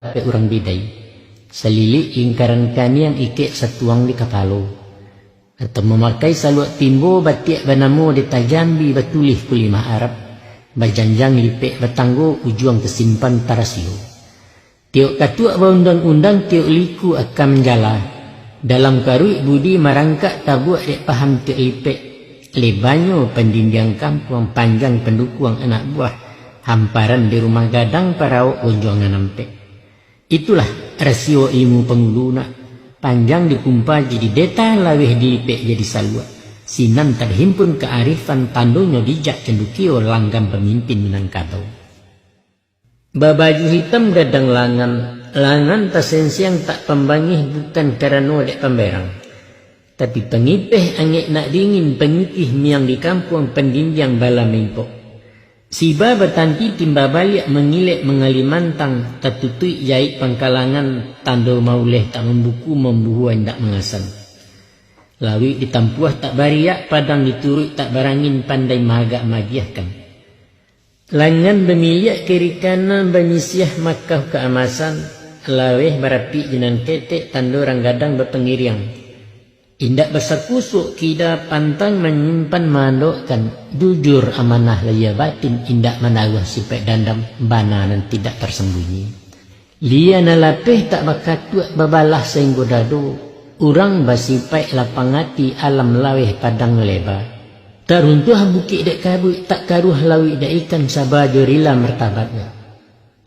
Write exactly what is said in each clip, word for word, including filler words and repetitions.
dapek urang bidai. Salilik lingkaran kaniang ikek satuang di kapalo. Atau mamakai saluak timbo batiak banamo di tajambi batulih kulimah Arab, bajanjang lipek batanggo ujuang tasimpan tarasio. Tiok katuak baundang-undang tiok liku aka manjala. Dalam karuik budi marangkak tabuak dek paham tiok lipek. Lebanyo pandindiang kampuang panjang pandukuang anak buah, hamparan di rumah gadang parawok gonjuangan ampek. Itulah rasio ilmu pangulu nak, panjang dikumpa jadi deta laweh dilipek jadi saluak. Sinan tahimpun kaarifan tandonyo bijak candukio langgam pamimpin Minangkabau. Babaju hitam gadang langan, langan tasensiang tak pambangih bukan karano dek pamberang. Tapi pangipeh angek nak dingin pangipih miang di kampuang pandindiang bala maimpok. Siba batanti timba baliak mangilek mangali mantang tatutuik jaik pangkalangan tando mauleh tak mambuku mambuhua indak mangasan. Lauik ditampuah tak bariak padang dituruik tak barangin pandai maagak maagiahkan. Langan bamiliak kiri kanan banyisiah makau kaamasan, laweh barapik jo nan ketek tando rang gadang bapangiriang. Indak basakusuak kida pantang manyimpan maandokkan, jujur amanah lahia batin indak manaruah sipaik dandam bana nan tidak tarsambunyi. Lia nan lapeh tak bakatuak babalah sainggo dado, urang basipaik lapang ati alam laweh padang leba. Taruntuah bukik dek kabuik tak karuah lauik dek ikan saba jo rila martabatnyo.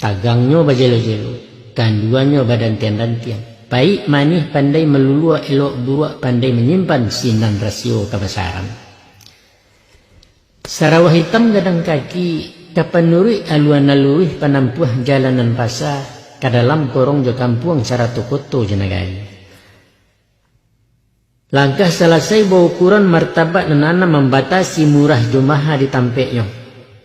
Tagangnyo bajelo-jelo, kanduanyo badantian-dantian. Paik manih pandai maluluak elok buruak pandai manyimpan sinan rasio kabasaran. Sarawah itam gadang kaki, ka panuruik alua nan luruih panampuah jalanan pasa, ka dalam korong jo kampuang sarato koto jo nagari. Langkah salasai baukuran martabat nan anam mambatasi murah jo maha di tampeknyo.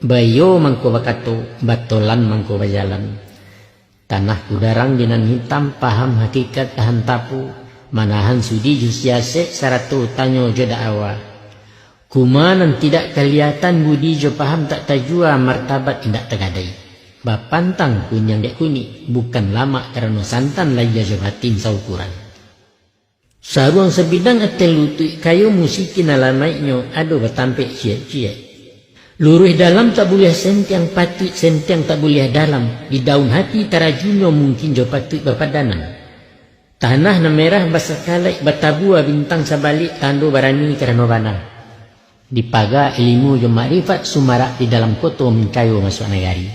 Baiyo mangko bakato, batolan mangko bajalan. Tanah kudarang di nan hitam paham hakikat tahan tapu, manahan sudi jo siasek sarato tanyo jo da'awa. Kuma nan tidak kaliatan budi jo paham tak tajua martabat indak tagadai. Bapantang kuniang dek kunik, bukan lamak karano santan lahia jo batin saukuran. Saruang sabidang ateh lutuik kayo musikin alamaiknyo ado batampek ciek-ciek. Luruih dalam tak buliah sentiang, patuik sentiang tak buliah dalam, di daun hati tarajunnyo mungkin jo patuik bapadanan. Tanah nan merah basakalaik batabua bintang sabalik tando barani karano bana. Dipaga ilimu jo makrifat sumarak di dalam koto mancayo masuak nagari.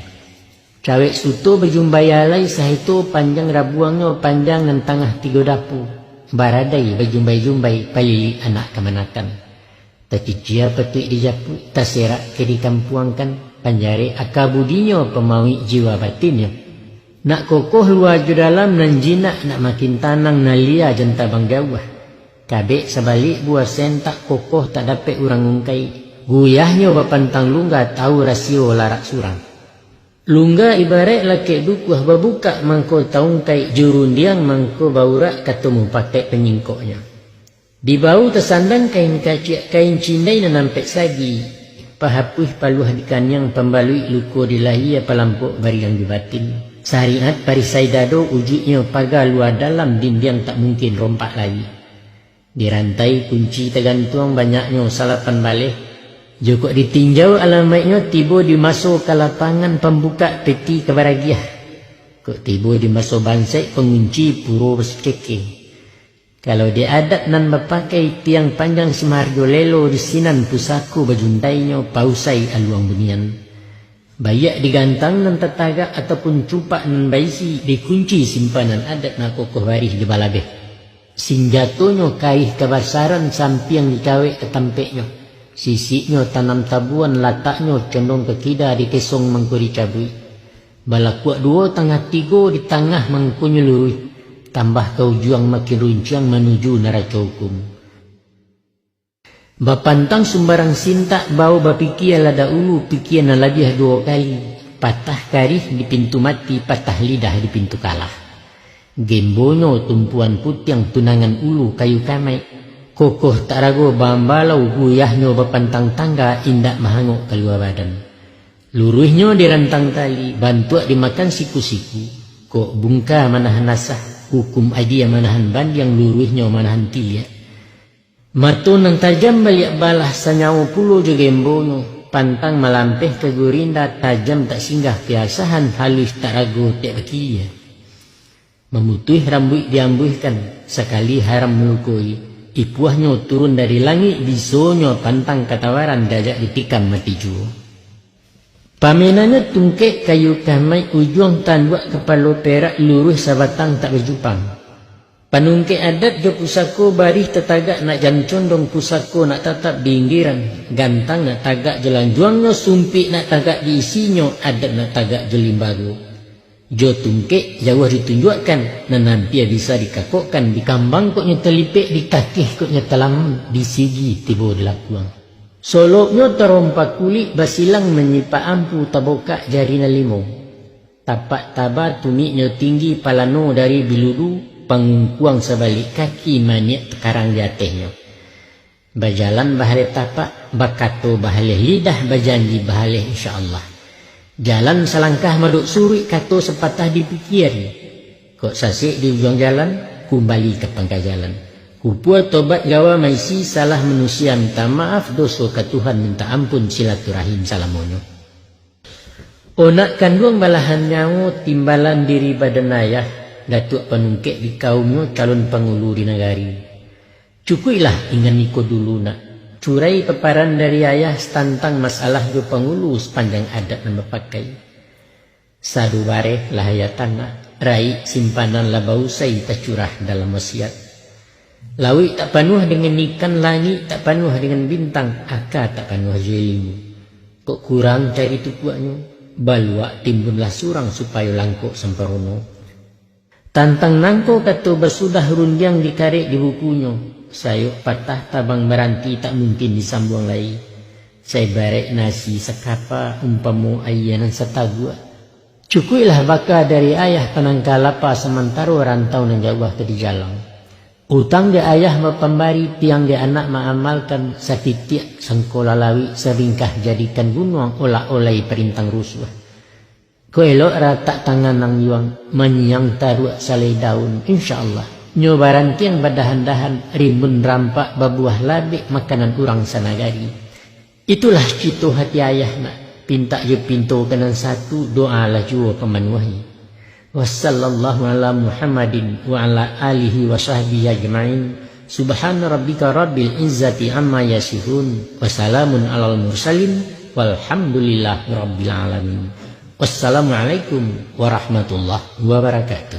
Cawek suto bajumbai alai saheto panjang rabuangnyo panjang nan tangah tigo dapu, baradai bajumbai-jumbai palilik anak kamanakan. Tacicia patuik dijapuik, taserak ke dikampuangkan, panjarek aka budinyo pamauik jiwa batinnyo. Nak kokoh lua jo dalam nan jinak nak makin tanang nan lia jan tabang jauah. Kabek sabalik buah sen tak kokoh tak dapek urang ungkai. Guyahnyo bapantang lungga tawu rasio larak surang. Lungga ibaraik lakek dukuah babukak mangko taungkaik jo rundiang mangko baurak kato mupakaik panyingkoknyo. Di bahu tasandang kain kaciak kain cindai nan ampek sagi, pahapuih paluah di kaniang pambaluik luko di lahia palampok bariang di batin. Sariat parisai dado ujuiknyo paga lua dalam dindiang tak mungkin rompak lai. Dirantai kunci tagantuang banyaknyo salapan baleh. Jokok ditinjau alamaiknyo tibo di maso ka lapangan pambukak peti ka baragiah. Kok tibo di maso bansek pangunci puro basukeke. Kalau di adat nan bapakai tiang panjang simarjo lelo di sinan pusako bajuntainyo pausai aluang bunian. Baiak digantang nan tatagak ataupun cupak nan baisi dikunci simpanan adat nan kokoh barih jo balabeh. Sinjatonyo kaih kabasaran sampiang dicawek ka tampeknyo. Sisiknyo tanam tabuan lataknyo condong ka kida ditesong mangko dicabuik. Balakuak duo tangah tigo di tangah mangkonyo luruih, tambah ka ujuang makin runciang manuju naraco hukum. Bapantang sumbarang sintak bao bapikia lah dahulu pikia nan labiah duo kali, patah karih di pintu mati, patah lidah di pintu kalah. Gembonyo tumpuan putiang tunangan ulu kayu kamaik, kokoh tak rago baambalau guyahnyo bapantang tangga indak mahangok kalua badan. Luruihnyo di rantang tali, bantuak dimakan siku-siku. Kok bungka manahan asah, hukum adia manahan bandiang, luruihnyo manahan tiliak. Mato nan tajam baliak balah, sanyawo pulo jo gembonyo, pantang malampeh ka gurinda, tajam tak singgah piasahan, haluih tak rago tek bakilia. Mamutuih rambuik diambuihkan, sakali haram malukoi, ipuahnyo turun dari langik, bisonyo pantang katawaran, diajak ditikam mati juo. Pamenanyo tungkek kayu kamaik, ujuang tanduak kapalo perak, luruih sabatang tak bajupang. Panungkek adat jo pusako, barih tatagak nak jan condong, pusako nak tatap di inggiran, gantang nak tagak jo lanjuangnyo, sumpik nak tagak di isinyo, adat nak tagak jo limbago. Jo tungkek jauah ditunjuakkan, nan ampia bisa dikakokkan, dikambang kok nyo talipek, dikakeh kok nyo talam, di sigi tibo di lakuang. Solopnyo tarompa kulik, basilang manyipak ampu, tabokak jari nan limo. Tapak taba tumiknyo tinggi, palano dari biludu, pangungkuang sabalik kaki, maniak takarang di atehnyo. Bajalan bahaleh tapak, bakato bahaleh lidah, bajanji bahaleh insya Allah. Jalan salangkah madok suruik, kato sapatah dipikiari. Kok sasek di ujuang jalan, kumbali ka pangka jalan. Kupua tobat gawa maisi, salah manusia minta maaf, doso ka Tuhan minta ampun, silaturahim salamonyo. Onak kanduang balahan nyawo, timbalan diri badan ayah, datuak panungkek di kaumnyo, calon pangulu di nagari. Cukuiklah ingan iko dulu nak, curai paparan dari ayah, tantang masalah jo pangulu, sapanjang adat nan bapakai. Sadu bareh lah ayah tanah, raik simpanan lah bausai, tacurah dalam wasiat. Lauik tak panuah dengan ikan, langik tak panuah dengan bintang, aka tak panuah jo ilmu. Kok kurang cari tupuaknyo, baluak timbunlah surang, supayo langkok samparono. Tantang nangko kato basudah, rundiang dikarek di bukunyo, sayok patah tabang baranti, tak mungkin disambuang lai. Saibaraik nasi sakapa, umpamo aia nan sataguak. Cukuiklah baka dari ayah, panangka lapa samantaro, rantau nan jauah ka dijalang. Utang di ayah mapambari, piang di anak maamalkan, satitiak sangko lalawik, sabingkah jadikan gunuang, olak olai parintang rusuah. Kok elok ratak tangan anjuang, manyiang taruak salai daun, insya Allah. Nyo barantiang badahan-dahan, rimbun rampak babuah labek, makanan urang sanagari. Itulah cito hati ayah nak, pintak jo pinto ka nan satu, doalah juo pamanuahi. Wa sallallahu ala Muhammadin wa ala alihi wa sahbihi ajmain. Subhana rabbika rabbil izzati amma yasifun. Wa salamun alal mursalin. Walhamdulillahi rabbil alamin. Wassalamualaikum warahmatullahi wabarakatuh.